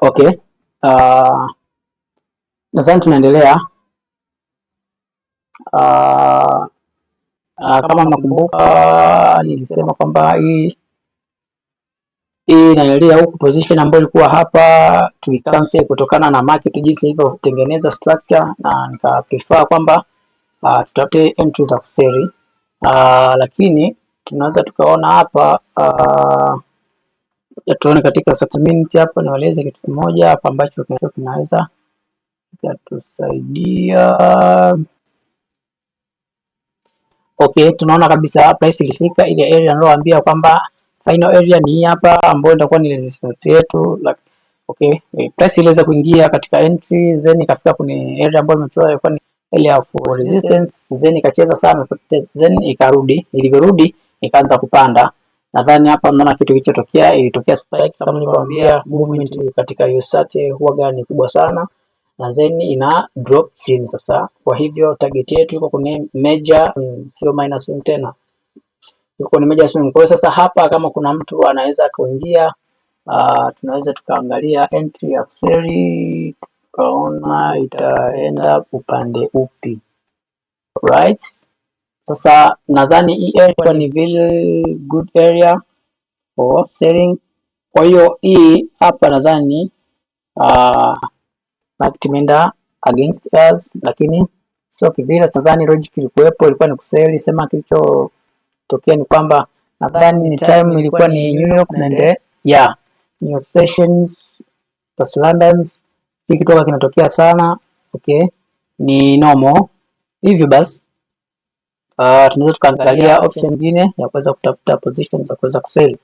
Okay. Nadhani tunaendelea. Kama mnakumbuka nilisema kwamba hii inaelea huku position ambayo ilikuwa hapa tuicancel kutokana na market jinsi ilivyotengeneza structure, na nika prefer kwamba tutafute entry za kusell, lakini tunaweza tukaona hapa, tuone katika minute hapa, niwaeleze kitu kimoja hapa ambacho kinaweza kikatusaidia. Okay, tunaona kabisa price ilifika ile area nilowaambia kwamba final area ni hii hapa ambayo itakuwa ni resistance yetu like, okay, price iliweza kuingia katika entry, then ikafika kwenye area ambayo nimechora ilikuwa ni area of resistance, then ikacheza sana, then ikarudi. Ilivyorudi ikaanza kupanda. Nadhani hapa mnaona kitu kilichotokea, ilitokea spike kama nilivyowaambia, movement katika US30 huwaga ni kubwa sana na then ina drop chini sasa. Kwa hivyo target yetu iko kwenye major, sio minor swing tena, iko kwenye major swing. Kwa hiyo sasa hapa kama kuna mtu anaweza kuingia, tunaweza tukaangalia entry ya sell tukaona itaenda upande upi, right? Sasa nadhani hii area ni very good area for selling. Kwa hiyo hii hapa nadhani market imeenda against us, lakini sio kivile. Nadhani logic ilikuwepo, ilikuwa ni kusell. Sema kilichotokea ni kwamba nadhani ni time ilikuwa ni New York na yeah, New York sessions plus London's, hii kitu kinatokea sana okay, ni normal. Hivyo basi tunaweza tukaangalia option nyingine ya kuweza kutafuta position za kuweza kusell.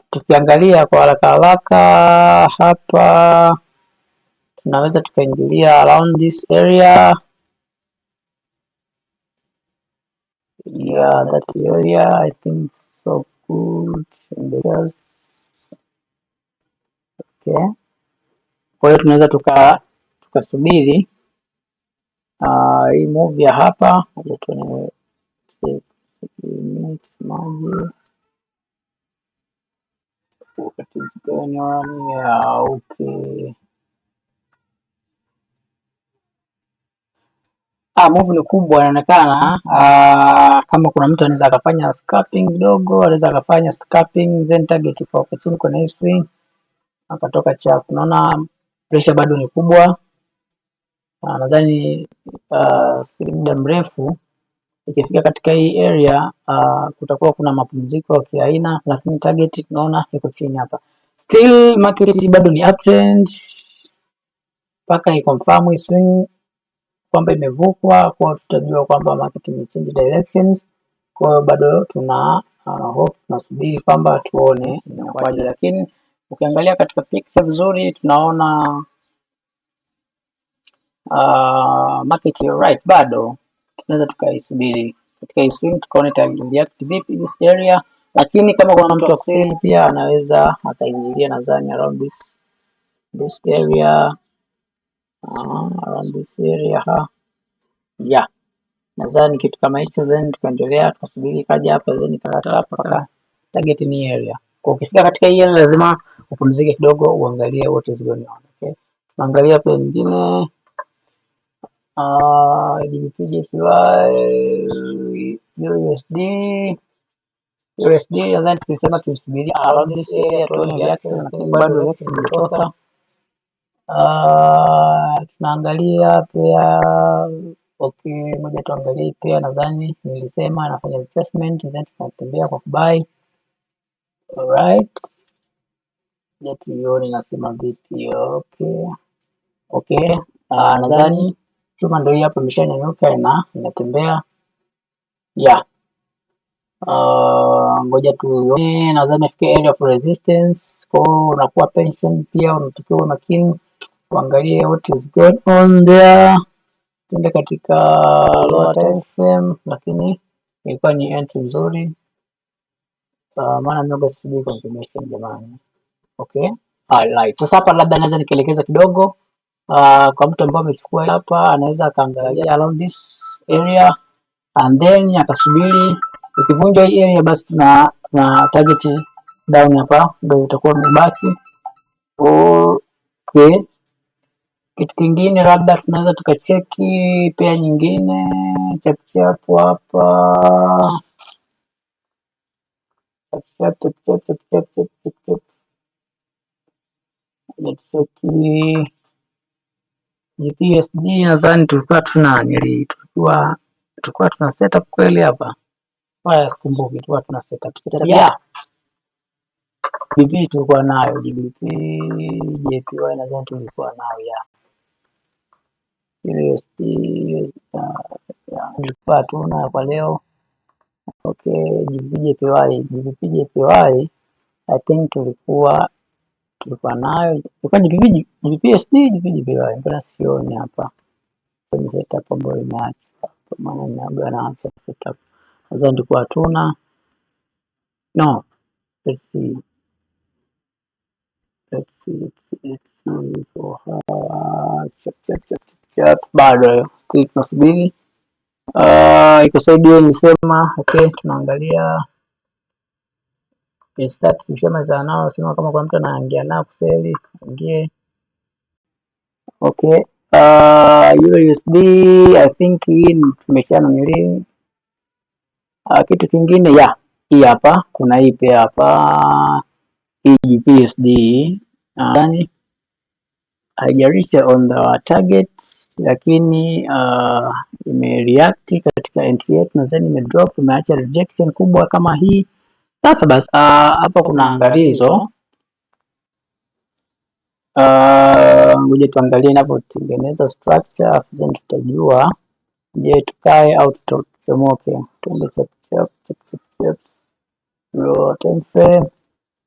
Tukiangalia kwa haraka haraka hapa tunaweza tukaingilia around this area, yeah, that area I think so good. Okay, kwa hiyo tunaweza tukasubiri hii move ya hapa, tuone minutes what is going on. Yeah, okay. Move ni kubwa inaonekana. Kama kuna mtu anaweza akafanya scalping kidogo, anaweza akafanya scalping then target kwa hapo chini kwenye swing akatoka chafu. Naona pressure bado ni kubwa. Nadhani si muda mrefu ikifika katika hii area kutakuwa kuna mapumziko ya kiaina, lakini target tunaona iko chini hapa. Still market bado ni uptrend mpaka iconfirm hii swing kwamba imevukwa, kwa tutajua kwamba market imechange directions. Kwa hiyo bado tuna hope, tunasubiri kwamba tuone inakuwaje, lakini ukiangalia katika picture vizuri tunaona market right, bado tunaweza tukaisubiri katika hii swing tukaona ita react vipi this area, lakini kama kuna mtu wa kusell pia anaweza akaingilia nadhani around this area, around this area ha, yeah, nadhani kitu kama hicho, then tukaendelea tukasubiri ikaja hapa, then ikakata hapa mpaka target ni area. Kwa ukifika katika hii area lazima upumzike kidogo, uangalie what is going on. Okay, tunaangalia pia nyingine, GBP JPY, USD USD nadhani tulisema tuisubiria around this area tuone reaction, lakini bado reaction imetoka. Tunaangalia pia okay, moja tuangalie pia, nadhani nilisema anafanya retracement, then tunatembea kwa kubuy. Alright, ja tuione inasema vipi. Okay, nadhani chuma ndio hii hapa imeshanyanyuka na inatembea yeah. Ngoja tuone, nadhani afike area of resistance. Kwa hiyo unakuwa patient pia, unatakiwa makini uangalie what is going on there. Tuende katika lower time frame, lakini ilikuwa ni entry nzuri, maana mimi sijui confirmation jamani. Okay, alright. Sasa hapa labda naweza nikaelekeza kidogo, kwa mtu ambaye amechukua hapa anaweza akaangalia around this area and then akasubiri Ikivunjwa hii area, basi tuna target down hapa, ndio itakuwa imebaki. Okay. Kitu kingine labda tunaweza tukacheki pair nyingine chap chap hapa, chap chap chap chap chap chap chap chap chap, tucheki GBPUSD. Nadhani tulikuwa tuna setup kweli hapa, haya sikumbuki, tulikuwa tuna setup, yeah, GBP tulikuwa nayo, GBP JPY nadhani tulikuwa nayo, yeah. USD tulikuwa hatuna kwa leo. Okay, GBP JPY, GBP JPY I think tulikuwa nayo, ilikuwa GBP GBPUSD, GBP JPY, mbona sioni hapa kwenye setup ambayo imeachwa hapa, maana nimeaga naacha setup, nadhani tulikuwa hatuna. No, let's see, let's see, let's see, let's see for her, chap chap chap chap, bado still tunasubiri. Iko saidi nilisema. Okay, tunaangalia start tushamaliza nao, sema kama kuna mtu anaingia nao kusell ingie. Okay, Euro USD I think hii tumesha nanili. Kitu kingine ya hii hapa, kuna hii pia hapa GBPUSD nadhani haijareach on the target, lakini imereact katika entry yetu, nadhani imedrop, imeacha rejection kubwa kama hii. Sasa basi hapa kuna angalizo, ngoja tuangalie inapotengeneza structure then tutajua je, tukae au tuchomoke. Tuende chap chap chap chap chap, lower time frame.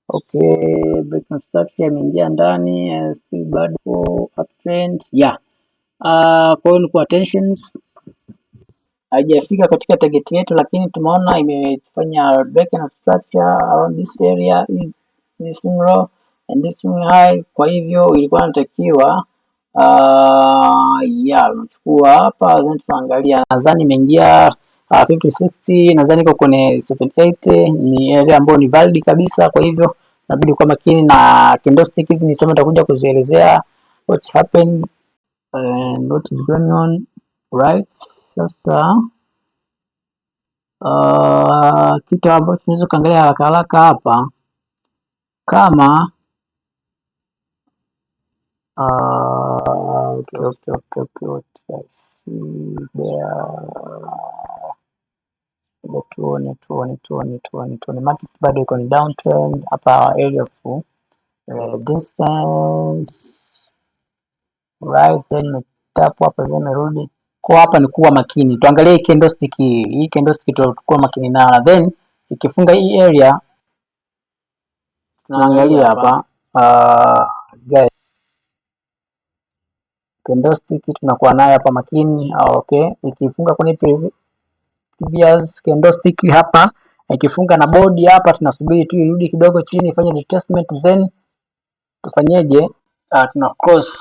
Okay, break of structure imeingia ndani, still bado uptrend, yeah. Kwa hiyo ni kwa tensions haijafika katika target yetu, lakini tumeona imefanya break of structure around this area, this swing low and this swing high. Kwa hivyo ilikuwa inatakiwa yeah, unachukua hapa then tunaangalia, nadhani imeingia 50 60, nadhani iko kwenye 780, ni area ambayo ni valid kabisa. Kwa hivyo inabidi kuwa makini na candlestick hizi, ni somo nitakuja kuzielezea what happened and what is going on, right. Sasa kitu ambacho tunaweza kuangalia haraka haraka hapa kama okay, what I see there, tuone tuone tuone tuone tuone, market bado iko ni downtrend hapa, area of distance, right, then tap hapa then imerudi kwa hapa. Ni kuwa makini, tuangalie hii candlestick hii, hii candlestick tutakuwa makini nayo, then ikifunga hii area tunaangalia hapa guys, candlestick tunakuwa nayo hapa makini. Okay, ikifunga kwenye previous candlestick hapa, ikifunga na body hapa, tunasubiri tu irudi kidogo chini ifanye retracement, then tufanyeje? Tuna cross,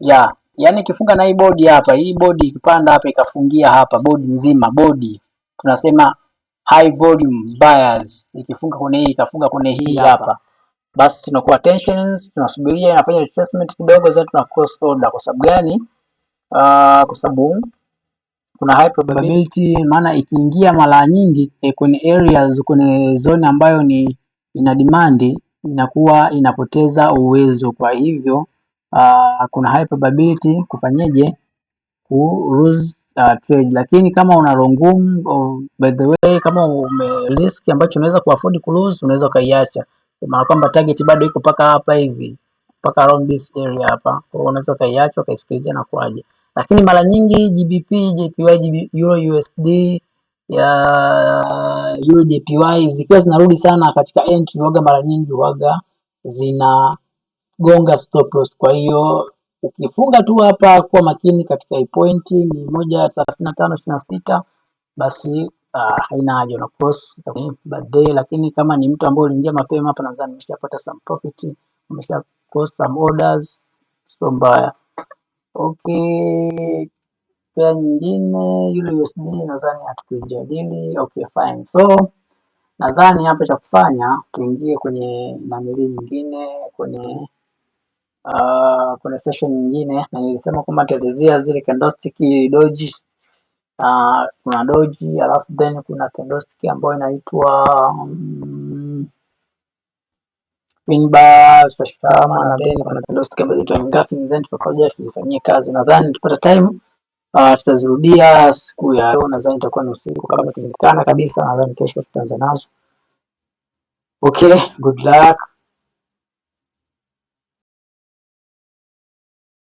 yeah, yani ikifunga na hii body hapa, hii body ikipanda hapa ikafungia hapa body nzima, body tunasema high volume buyers. Ikifunga kwenye hii ikafunga kwenye hii hapa, basi tunakuwa tensions, tunasubiria inafanya retracement kidogo, then tuna cross order. Kwa sababu gani? Kwa sababu kuna high probability, maana ikiingia mara nyingi kwenye areas, kwenye zone ambayo ni ina demand, inakuwa inapoteza uwezo. Kwa hivyo kuna high probability kufanyeje, ku lose trade. Lakini kama una roho ngumu, oh, by the way, kama ume risk ambacho unaweza ku afford ku lose, unaweza ukaiacha, kwa maana kwamba target bado iko mpaka hapa hivi, mpaka around this area hapa. Kwa hiyo unaweza ukaiacha ukaisikilizia na kuaje, lakini mara nyingi GBP JPY, GB, Euro USD ya Euro JPY zikiwa zinarudi sana katika entry, waga mara nyingi waga zinagonga stop loss. Kwa hiyo ukifunga tu hapa, kuwa makini katika hii point ni 1.3526, basi haina haja na cross bad day. Lakini kama ni mtu ambaye uliingia mapema hapa, nadhani umeshapata some profit, umesha cross some orders, sio mbaya. Okay, Pair nyingine Euro USD nadhani hatukuijadili. Okay, fine. So nadhani hapa cha kufanya tuingie kwenye nanili nyingine, kwenye session nyingine, na nilisema kwamba nitaelezea zile candlestick doji. Kuna doji alafu then kuna candlestick ambayo inaitwa pin bar na then kuna candlestick ambayo inaitwa engulfing, then tutakuja tuzifanyie kazi. Nadhani nikipata time tutazirudia siku ya leo, nadhani itakuwa ni usiku kama ikishindikana kabisa, nadhani kesho tutaanza nazo. Okay, good luck.